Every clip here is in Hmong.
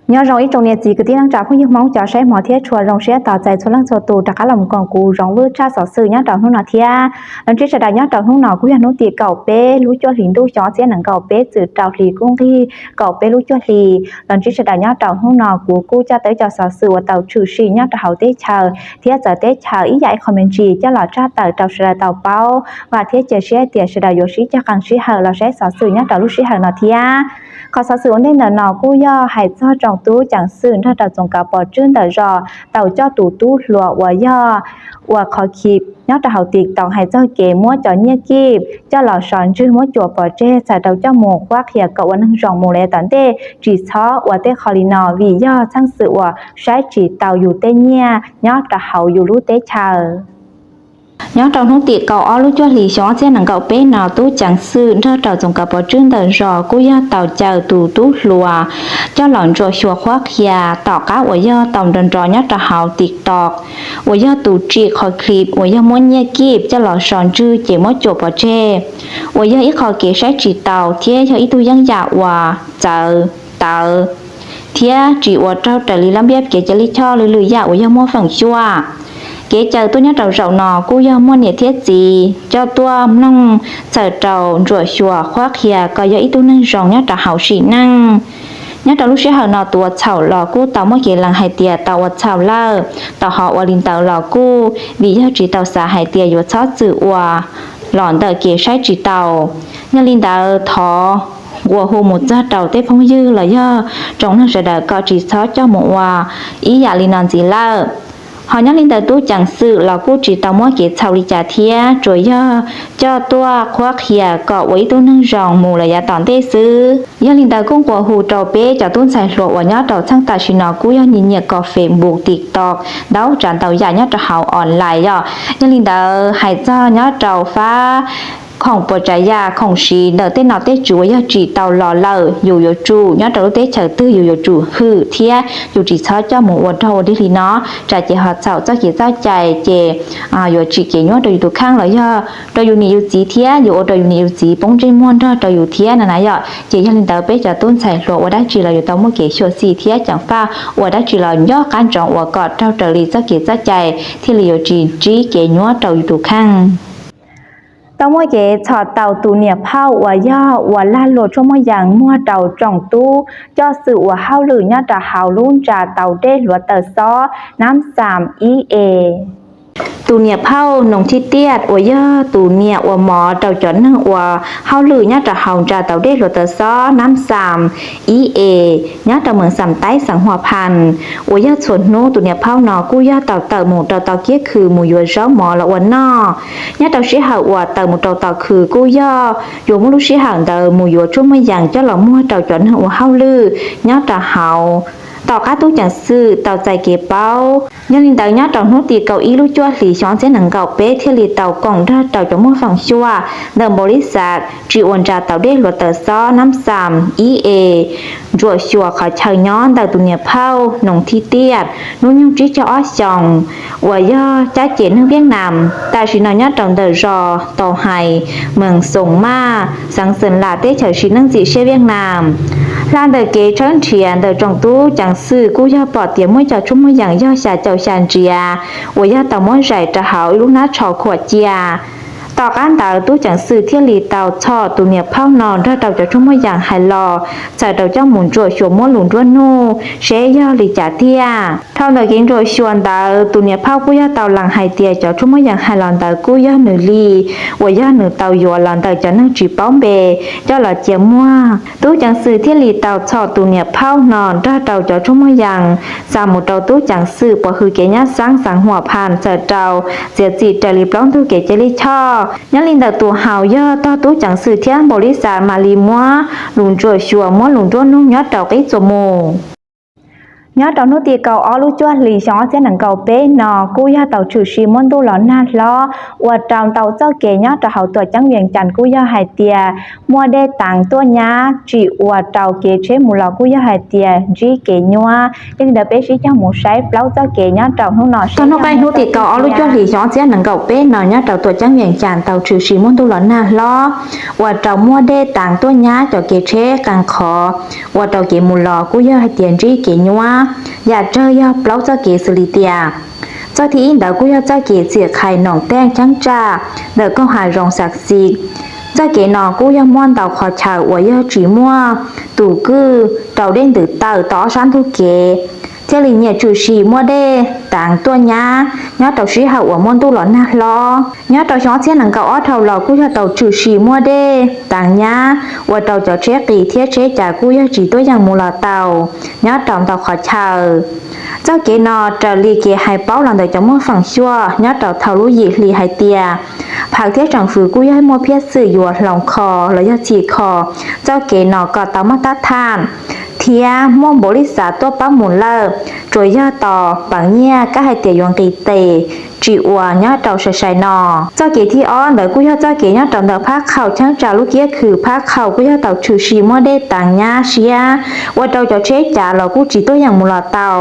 Nyob zoo ib tsoom niam txiv kwv tij neej tsa phooj ywg Hmoob cov saib hmov thiab tshua zoo siab tos txais txhua leej txhua tus rov qab los koom kuv Zoov Vwj tshaj xov xwm nyob rau hnub no thiab. Los ntsib sawv daws nyob rau hnub no kuj yog hnub tim kaum peb lub cuaj hlis ntuj xyoo ob txhiab nees nkaum peb txwm rau hli kub nqig kaum peb lub cuaj hli. Los ntsib sawv daws nyob rau hnub no kuv kuj coj tau cov xov xwm uas tau tshwm sim nyob rau hauv teb chaws thiab txawv teb chaws ib yam ib qho me ntsis coj los tshaj tawm rau sawv daws tau paub. Vam thiab cia siab tias sawv daws yuav sib cog qee sij hawm los saib xov xwm nyob rau lub sij hawm no thiab. Qhov xov xwm ua ntej ntawm no kuj yog hais txog tsoom tub ceev xwm nrog rau txoos kav pov tswb ntawm zos tau coj tus tub hluas uas yog ua qhov khi nyob rau hauv TikTok hais txog kev muab cov nyiaj kij coj los so ntswg muab cuam pov tseg txhawm rau coj mus qhuab qhia kom ua neeg zoo mus lawm tom ntej tsis txhob ua tej qho li no vim yog txheej xwm uas saib tsis taus yus tej nyiaj nyob rau hauv yus lub teb chaws. Nyob rau hnub tim kaum ob lub cuaj hlis xyoo ob txhiab nees nkaum peb no tub ceev xwm nrog rau txoos kav pov tswb ntawm zos kuj yog tau caw tus tub hluas coj los ntsuam xyuas qhuab qhia tom qab uas yog tau nrov nrov nyob rau hauv TikTok uas yog tus tsim qhov clip uas yog muab nyiaj kij coj los so ntswg ces muab cuam pov tseg uas yog ib qho kev saib tsis taus thiab yog ib tug yeeb yam uas txawv tawv thiab tsis ua raug raws li lab npiab kev cai lij choj lwm lwm yam uas yog muaj feem xyuam. Kev caw tuaj nyob rau zaum no kuj yog muaj niam thiab txiv coj tuaj mloog txhawm rau ntsuam xyuas qhuab qhia kom yog ib tug neeg zoo nyob rau hauv sim neej. Nyob rau lub sij hawm no tus ua txhaum los kuj tau muaj kev lees hais tias tau ua txhaum lawm, tau ho ua li ntawd los kuj vim yog tsis tau xav hais tias yuav txhob txwm ua los ntawm kev saib tsis taus. Yog li ntawd thov nqua hu mus txog rau tej phooj ywg los yog tsoom neeg sawv daws kom tsis txhob coj mus ua ib yam li no ntxiv lawm. Ho nyob li ntawd tub ceev xwm los kuj tsis tau muab kev txhaum li cas thiab tsuas yog coj tuaj qhuab qhia kom ua ib tug neeg zoo mus lawm yav tom ntej xwb. Yog li ntawd kuj nqua hu rau peb cov tub ntxhais hluas uas nyob rau txheej tam sim no kuj yog nyiam nyiam kov Facebook, TikTok ntau tsav ntau yam nyob rau hauv online yom. Yog li ntawd hais txog nyob rau fab khoom puas tsav yam khoom siv ntawm tej nom tej tswv uas yog tsim tau los lawm yus yuav tsum nyob rau lub teb chaws twg yus yuav tsum hwm thiab yus tsis txhob coj mus ua raug ua dig li no, tsam ces ho txhaum txoj kev txoj cai ces yuav tsim kev nyuaj rau yus tus kheej los yog rau yus niam yus txiv thiab yuav ua rau yus niam yus txiv poob ntsej muag nrog rau yus thiab no na yom. Ces yog li ntawd peb cov tub ntxhais hluas ua dab tsi los yuav tau muaj kev xyuam xim thiab ceev faj ua dab tsi los nco qab ntsoov ua kom raug raws li txoj kev txoj cai thiaj li yuav tsis ntsib kev nyuaj rau yus tus kheej. Tau muaj kev txhom tau tus niam phauj uas yog ua lag luam tshuaj muaj yees muag rau tsoom tub coj xwm ua hauj lwm nyob rau hauv lub ntsa tau dej hluav taws xob Nab Xam ib es. Tus niam phauj Noos Thib Tiaj uas yog tus niam ua mov rau cov neeg ua hauj lwm nyob rau hauv ntsa tau dej hluav taws xob Nab Xam ib es nyob rau Mees Xam Taib xeev Huas Phas uas yog txhua hnub tus niam phauj no kuj yog tau tawm mus rau tom kiab khw mus yuav zaub mov los ua noj. Nyob rau sij hawm uas tawm mus rau tom khw kuj yog yuav muaj lub sij hawm ntawd mus yuav tshuaj muaj yees coj los muag rau cov neeg ua hauj lwm nyob rau hauv. Tom qab tub ceev xwm tau txais kev paub, yog li ntawd nyob rau hnub tim kaum ib lub cuaj hlis xyoo ob txhiab nees nkaum peb thiaj li tau koom nrog rau cov muaj feem xyuam ntawm npaum li xav tsis ua ntsa tau dej hluav taws xob Nab Xam ib es ntsuam xyuas qhov chaw nyob ntawm tus niam phauj Noos Thib Tiaj hnub nyoog tsib caug ob xyoos uas yog cab ces neeg Viaj Nam tam sim no nyob rau ntawm zos Tau Hais, Mees Xoos Maj, xeev Xeem Las teb chaws sim neej txim siab Viaj Nam. Hla ntawm kev tshawb nrhiav ntawm tsoom tub ceev xwm kuj yog pom tias muaj cov tshuaj muaj yees yog xya caum xya ntsiav uas yog tau muab zais rau hauv ib lub hnab tsho khuam cia. Tom qab ntawd tub ceev xwm thiaj li tau txhom tus niam phauj no nrog rau cov tshuaj muaj yees hais los txhawm rau coj mus ntsuam xyuas muab lus nruab nug seb yog li cas tiag. Dhau ntawm kev ntsuam xyuas ntawd tus niam phauj kuj yog tau lees hais tias cov tshuaj muaj yees hais los ntawd kuj yog nws li uas yog nws tau yuav los ntawm cov neeg tsis paub npe coj los cia muag. Tub ceev xwm thiaj li tau txhom tus niam phauj no nrog rau cov tshuaj muaj yees xa mus rau tub ceev xwm pov hwm kev nyab xeeb xeev Huas Phas txhawm rau txiav txim raws li plaub ntug kev cai lij choj. Nyob li ntawm tus haus yog tog tub ceev xwm thiab npaum li xav mam li muab lus ntsuam xyuas muab lus nruab nug nyob rau qib txuas mus. Nyob rau hnub tim kaum ob lub cuaj hlis xyoo ob txhiab nees nkaum peb no kuj yog tau tshwm sim muaj ntuj los nag hlob ua rau ntau txoj kev nyob rau hauv tuam ceeb Vias Cas kuj yog hais tias muaj dej teev tuaj nyab tsim ua rau kev tsheb mus los kuj yog hais tias ntsib kev nyuab. Yog li ntawd peb sib cog mus saib plaub txoj kev nyob rau hnub no. Tag hnub qaij hnub tim kaum ob lub cuaj hlis xyoo ob txhiab nees nkaum peb no nyob rau tuam ceeb Vias Cas tau tshwm sim muaj ntuj los nag hlob ua rau muaj dej teev tuaj nyab cov kev tsheb qee qhov ua rau kev mus los kuj yog hais tias ntsib kev nyuab. Yam tsawg yog plaub txoj kev xws li tias txoj thib ib ntawd kuj yog txoj kev txhim qhais noom teej cheeb tsam ntawm koog hav zoov Xav Xis. Txoj kev no kuj yog muaj ntau qhov chaw uas yog tsis muaj tus kwj rau dej ntws tawm tau ob sab ntug kev, thiaj li nyiam tshwm sim muaj dej teev tuaj nyab nyob rau sij hawm uas muaj ntuj los nag hlob. Nyob rau xyoo ob txhiab nees nkaum ob dhau los kuj yog tau tshwm sim muaj dej teev nyab ua rau cov tsheb qis thiab tsheb cas kuj yog tsis tuaj yeem mus los tau nyob rau ntau qhov chaw. Txoj kev no raws li kev hais paub los ntawm cov muaj feem xyuam nyob rau thaum lub yim hli hais tias phaws thiab tseem fwv kuj yog muaj phiaj xwm yuav hloov kho los yog txhim kho txoj kev no kom tau maj tab tham thiab muaj npaum li xav tuaj pab mus lawm, tsuas yog tos peev nyiaj kab hais tias yuav nqis tes tsis ua nyob rau sai sai no. Txoj kev thib ob ntawd kuj yog txoj kev nyob rau ntawm Phab Qhaum cheeb tsam lub kiab khw Phab Qhaum kuj yog tau tshwm sim muaj dej teev nyab siab ua rau cov tsheb cas los kuj tsis tuaj yeem mus los tau.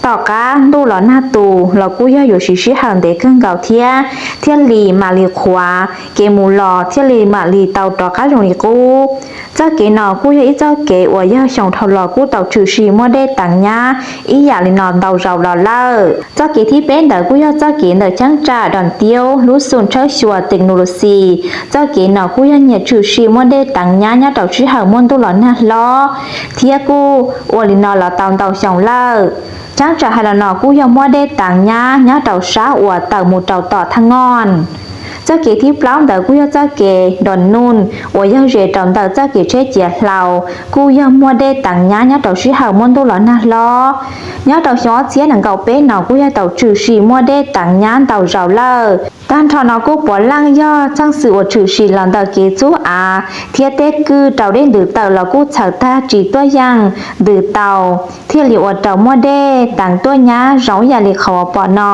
Tom qab ntuj los nag tus los kuj yog yuav siv sij hawm ntev kawg nkaus thiab, thiaj li mam li qhuav kev mus los thiaj li mam li tau rov qab zoo li qub. Txoj kev no kuj yog ib txoj kev uas yog xyoo dhau los kuj tau tshwm sim muaj dej teev nyab ib yam li no ntau zaus los lawm. Txoj kev thib peb ntawd kuj yog txoj kev ntawm cheeb tsam dom tiab lub xum tshawb xyuas technology. Txoj kev no kuj yog nyiam tshwm sim muaj dej teev nyab nyob rau sij hawm muaj ntuj los nag hlob thiab kuj ua li no los tau ntau xyoo lawm. Cheeb tsam hais los no kuj yog muaj dej teev nyab nyob rau sab uas tawm mus rau tom Thaj Ngoj. Txoj kev thib plaub ntawd kuj yog txoj kev nrov nuj uas yog ze rau ntawm txoj kev tsheb ciav hlau, kuj yog muaj dej teev nyab nyob rau sij hawm muaj ntuj los nag hlob. Nyob rau xyoo ob txhiab nees nkaum peb no kuj yog tau tshwm sim muaj dej teev nyab ntau zaus lawm. Tag nrho no kuj puav leej yog txheej xwm uas tshwm sim los ntawm kev txhub av thiab tej kwj rau dej ntws tawm los kuj txhawv tag tsis tuaj yeem ntws tau, thiaj li ua rau muaj dej teev tuaj nyab zoo ib yam li qhov uas pom no.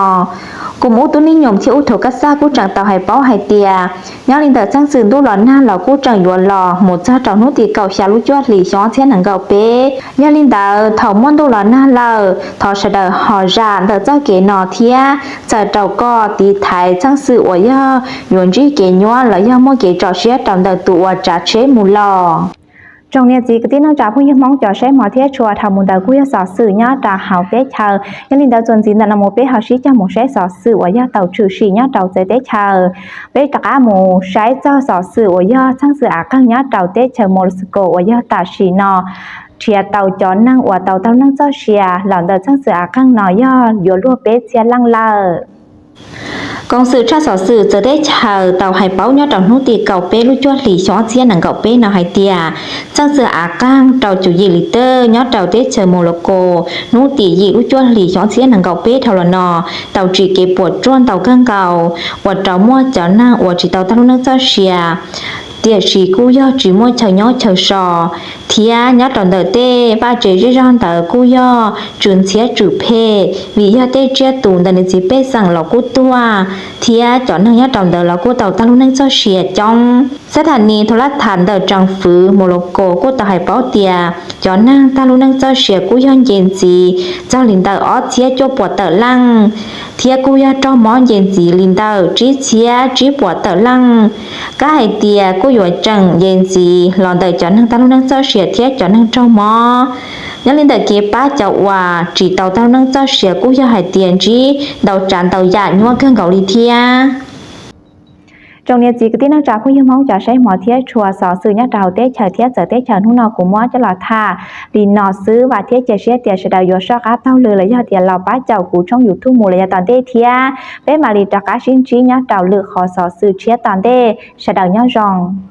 Kuv mus ub tub neej nyoos thiab ub thaum kaj xaj kuj tseem tau hais paub hais tias nyob li ntawm txheej xwm ntuj los nag los kuj tseem yuav los mus txog rau hnub tim kaum xya lub cuaj hlis xyoo ob txhiab nees nkaum peb. Yog li ntawd thaum muaj ntuj los nag lawm thov sawv daws ho zam ntawm txoj kev no thiab txhawm rau koj tiv thaiv txheej xwm uas yog yuav ntsib kev nyuab los yog muaj kev tso siab rau ntawm tus uas tsav tsheb mus los. Tsoom niam txiv kwv tij neej tsa phooj ywg Hmoob cov saib hmov thiab tshua, dhau mus ntawd kuj yog xov xwm nyob rau hauv teb chaws. Yog li ntawd txuas ntxiv ntawm no mus peb ho sib cog mus saib xov xwm uas yog tau tshwm sim nyob rau txawv teb chaws. Peb rov qab mus saib txog xov xwm uas yog txheej xwm av qeeg nyob rau teb chaws Moscow uas yog tam sim no nrhiav tau cov neeg uas tau taug neej txoj sia los ntawm txheej xwm av qeeg no yog yuav luag peb txhiab leej lawm. Koom xwm tshaj xov xwm txawv teb chaws tau hais paub nyob rau hnub tim kaum peb lub cuaj hlis xyoo ob txhiab nees nkaum peb no hais tias txheej xwm av qeeg rau cum yim li teb nyob rau teb chaws Moscow hnub tim yim lub cuaj hlis xyoo ob txhiab nees nkaum peb dhau los no tau tsim kev puas tsuaj ntau kawg nkaus, ua rau muaj cov neeg uas tsis tau taug lub neej txoj sia, tiam sis kuj yog tsis muaj chaw nyob chaw so, thiab nyob rau ntawm tej vaj tse zej zog ntawd kuj yog tsw ntxhiab tsw phem vim yog tej tsiaj tus ntawm niam txiv pej xeem los kuj tuag, thiab cov neeg nyob rau ntawd los kuj tau taug lub neej txoj sia coob. Xab tham nis thaum lab tham ntawm tseem fwv Moscow kuj tau hais paub tias cov neeg taug lub neej txoj sia kuj yog nce ntxiv txog li ntawm ob txhiab cuaj puas tawm leej, thiab kuj yog raug mob nce ntxiv li ntawm tsib txhiab tsib puas tawm leej. Kab hais tias kuj yuav tseem nce ntxiv los ntawm cov neeg taug lub neej txoj sia thiab cov neeg raug mob. Nyob li ntawm kev pab cov uas tsis tau taug lub neej txoj sia kuj yog hais tias ntsib ntau tsav ntau yam nyuaj kawg nkaus li thiab. Tsoom niam txiv kwv tij neej tsa phooj ywg Hmoob cov saib hmov thiab tshua, xov xwm nyob rau hauv teb chaws thiab txawv teb chaws hnub no kuv muab coj los tham li no xwb, vam thiab cia siab tias sawv daws yuav soj qab taug lw los yog tias los pab caum kuv tshooj YouTube mus los yav tom ntej thiab. Peb mam li rov qab sib ntsib nyob rau lwm qhov xov xwm tshiab tom ntej, sawv daws nyob zoo.